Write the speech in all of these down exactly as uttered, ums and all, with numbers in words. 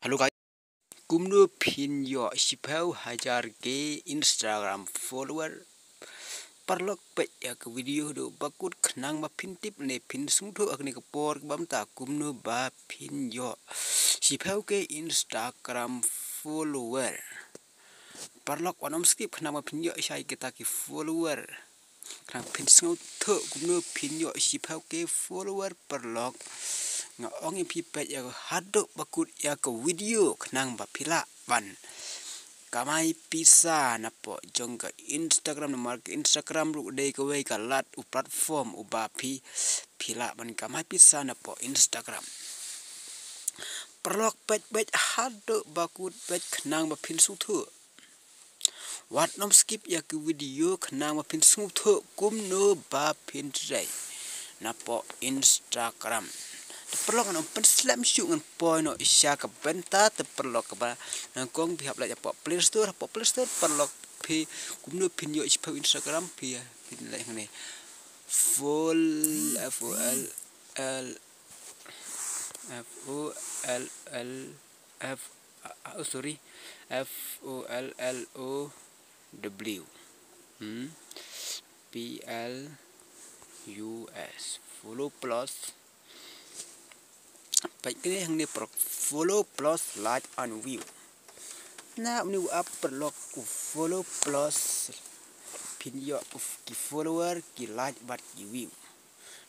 Hello guys. Kumno phin ïoh shiphew hajar K Instagram follower? Paralok, peit ïa ka video haduh bakut khnang ba phin tip ne phin sngewthuh ha kane ka por kaba mynta kumno ba phin ïoh shiphew K Instagram follower. Paralok, wat nym skip khnang ba phin ïoh shai kita ki follower. Khnang phin sngewthuh kumno phin ïoh shiphew K follower, paralok. Nga ong ïa phi, peit ïa haduh bakut ïa ka video khnang ba phi lah ban kamai pisa napoh jong ka Instagram, namar ka Instagram ruh dei kawei ka lad u platform uba phi, phi lah ban kamai pisa napoh Instagram. Paralok, peit, peit haduh bakut, peit khnang ba phin sngewthuh. Wat nym skip ïa ki video khnang ba phin sngewthuh kumno ba phin trei napoh Instagram. Te paralok, ngan ym pynslem shuh, ngan poi noh sha ka bynta, te paralok, kaba nyngkong phi hap leit hapoh Play Store, hapoh Play Store paralok phi, kumno phin ïoh shiphew Instagram, phi, phin leit hangne. Full, F O L L, F O L L, F, oh, sorry, F O L L O W, hmm? P L U S, Follow Plus. Peit kane hangne, paralok, Follow Plus, Like and View. Na une u app, paralok, u Follow Plus, phin ïoh u f-, ki follower, ki like bad ki view.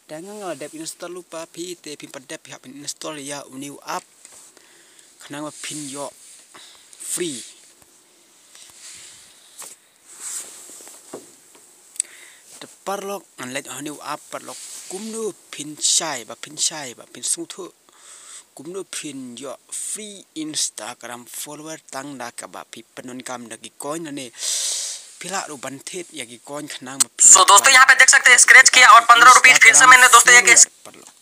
Te nga nga la dep install lypa, phi te phim pat dep, phi hap ban install ïa une u app khnang ba phin ïoh free. Te paralok, ngan leit ha une u app, paralok, kumno phin shai, ba phin shai, ba phin sngewthuh kumno phin ïoh free Instagram follower tang da kaba phi pyndonkam da ki coin, lane phi lah ruh ban thied ïa ki coin khnang ba phi. So दोस्तों, यहाँ पे देख सकते हैं, scratch किया और पन्द्रह रुपीज फिर से मैंने दोस्तों ये follower, paralok.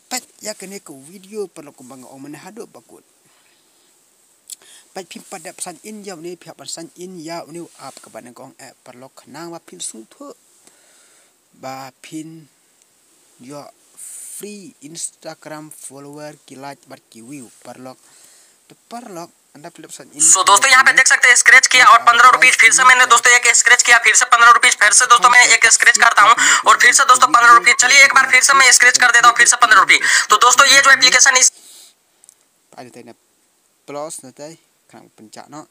Peit ïa kane ka video, paralok, kumba nga ong mynne haduh bakut. Peit, phim pat dep sign in ïa une, phi hap ban sign in ïa une u app kaba nyngkong eh, paralok, khnang ba phin sngewthuh ba phin ïoh free Instagram follower, ki like bad ki view, paralok. Te paralok, ynda phi la dep sign in, so दोस्तों, यहाँ पे देख सकते हैं, scratch किया और पन्द्रह रुपीज फिर से मैंने दोस्तों एक scratch किया, फिर से पन्द्रह रुपीज, फिर से दोस्तों मैं एक scratch करता हूँ और फिर से दोस्तों पन्द्रह रुपीज। चलिए एक बार फिर से मैं scratch कर देता हूँ, फिर से पन्द्रह रुपीज। तो दोस्तों, ये जो एप्लीकेशन इस Peit, nangta na plus, nangta khnang pynjah noh.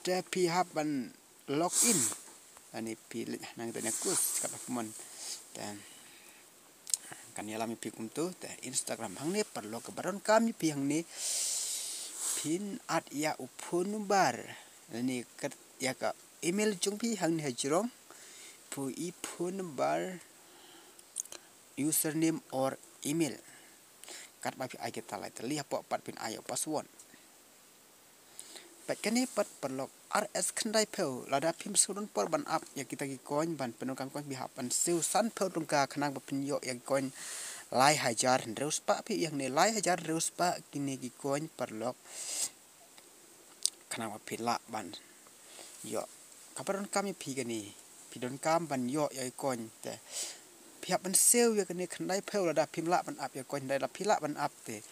Te phi hap ban log in. Ani phi leit nangta na kus, kat hap mon. Te kan ïalam ïa phi kumto, te Instagram hangne, paralok, kaba donkam ïa phi hangne, phin add ïa u phone number, ani kat ïa ka email jong phi hangne hajrong. Phi i phone number, username or email. Katba phi ai kita lai tylli, hapoh pat phin ai ïa u password. Peit kane pat, paralok, ar es khyndaiphew, lada phim sngewdon por ban ap ïa kita ki coin, ban pyndonkam coin, phi hap ban siew sanphew tyngka khnang ba phin ïoh ïa ki coin lai hajar hynriew spah. Phi ïa hangne lai hajar hynriew spah kine ki coin, paralok. Khnang ba phi lah ban ïoh. Kaba donkam ïa phi kane, phi donkam ban ïoh ïa ki coin, te phi hap ban siew ïa kane khyndaiphew, lada phim lah ban ap ïa ki coin, hynrei lada phi lah ban ap te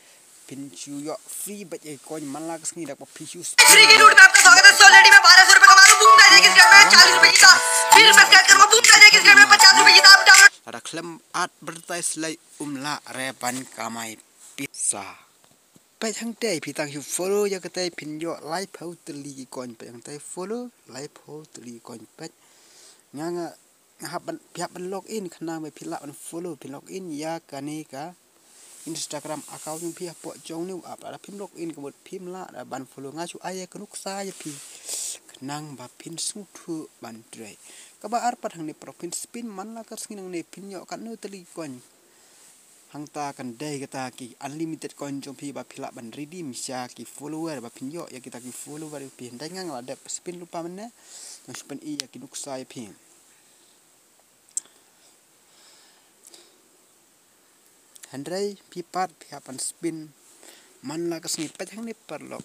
phin shu ïoh free beit ïa ki coin man la ka sngi, da kaba phi shu spin. फ्री के लूट पे आपका स्वागत है। सो ऑलरेडी मैं बारह सौ रुपए कमा रहा हूँ, बूम कर जाएगी इस गेम में, चालीस रुपए जीता, फिर मैं स्क्रैच करूंगा, बूम कर जाएगी इस गेम में, पचास रुपए जीता, आप डाउनलोड. Lada khlem add byrthai, shu leit, ym lah re ban kamai pisa. Peit hangtei, phi tang shu follow ïa katei, phin ïoh laiphew tylli ki coin. Peit hangtei, follow, laiphew tylli ki coin. Peit, nga nga hap ban, phi hap ban log in khnang ba phi lah ban follow. Phin log in ïa kane ka Instagram account jong phi hapoh jong une u app. Lada phim log in, ka mut phim lah ban follow. Nga shu ai ïa ka nuksa ïa phi khnang ba phin sngewthuh ban trei. Kaba ar pat hangne, paralok, phin spin man la ka sngi nangne, phin ïoh katno tylli ki coin. Hangta kan dei kata ki unlimited coin jong phi ba phi lah ban redeem sha ki follower, ba phin ïoh ïa kita ki follower ïa phi. Hynrei nga nga la dep spin lypa mynne, nga shu pyni ïa ki nuksa ïa phi. Hynrei phi pat phi hap ban spin man la ka sngi. Peit hangne, paralok.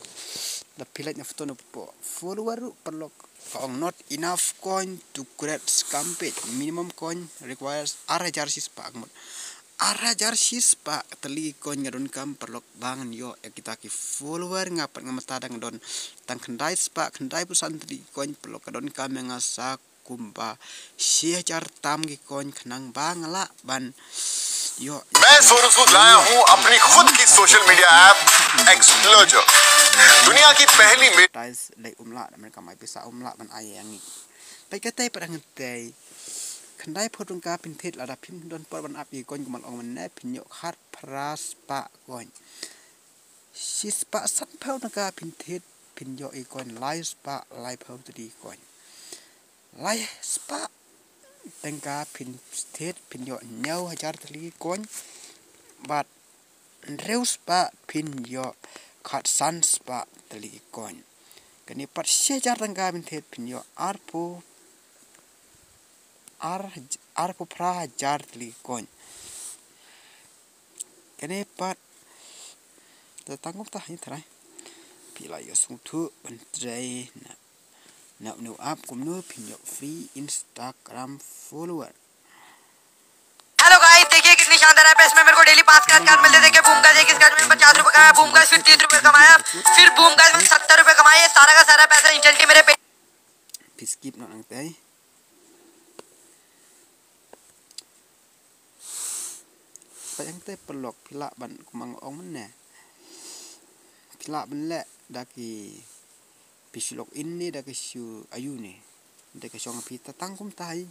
Da phi leit na photo na pdeng follower ruh, paralok, ka ong not enough coin to create scam page. Minimum coin requires ar hajar shispah, ka mut Ar hajar shispah tylli ki coin nga donkam paralok ba ngan ïoh ïa kita ki follower, nga pat nga mynta dang don tang khyndai spah khyndai phew san tylli ki coin paralok, ka donkam ïa nga sa kumba shi hajar tam ki coin khnang ba nga lah ban ïoh ïa मैं ki सोनू सूद लाया हूँ अपनी खुद की सोशल मीडिया ऐप एक्सप्लोजर। दुनिया की पहली मे- Monetize lei um lah, da mynta ka mai pisa um lah ban ai ïa ngi. Peit katei pat hangtei. Khyndai phew tyngka phin thied lada phim don por ban ap ïa ki coin, kumba nga ong mynne phin ïoh khatphra spah coin. Shispah sanphew tyngka phin thied phin ïoh ïa ki coin lai spah laiphew tylli ki coin. Lai spah tyngka phin thied phin ïoh hynñiew hajar tylli ki coin. Bad hynriew spah phin ïoh khatsan spah tylli ki coin. Kane pat shi hajar tyngka phin thied phin ïoh arphew, ar, arphew phra hajar tylli ki coin. Kane pat, ta tang kumta hi trai. Phi la ïoh sngewthuh ban trei na, na une u app kumno phin ïoh free Instagram follower. हेलो गाइस, देखिए कितनी शानदार ऐप है। इसमें मेरे को डेली पाँच स्क्रैच कार्ड मिलते थे। देखिए, बूम का एक स्क्रैच में पचास रुपए का आया, बूम का फिर तीस रुपए कमाया, फिर बूम का इसमें सत्तर रुपए कमाए। ये सारा का सारा पैसा इंस्टेंटली मेरे पे Phi skip noh nangtei. Peit hangtei paralok, phi lah ban, kumba nga ong mynne, phi lah ban leh da ki, phi shu log in ne da ki shu ayu ne, da ka shong phi ta tang kumta hi.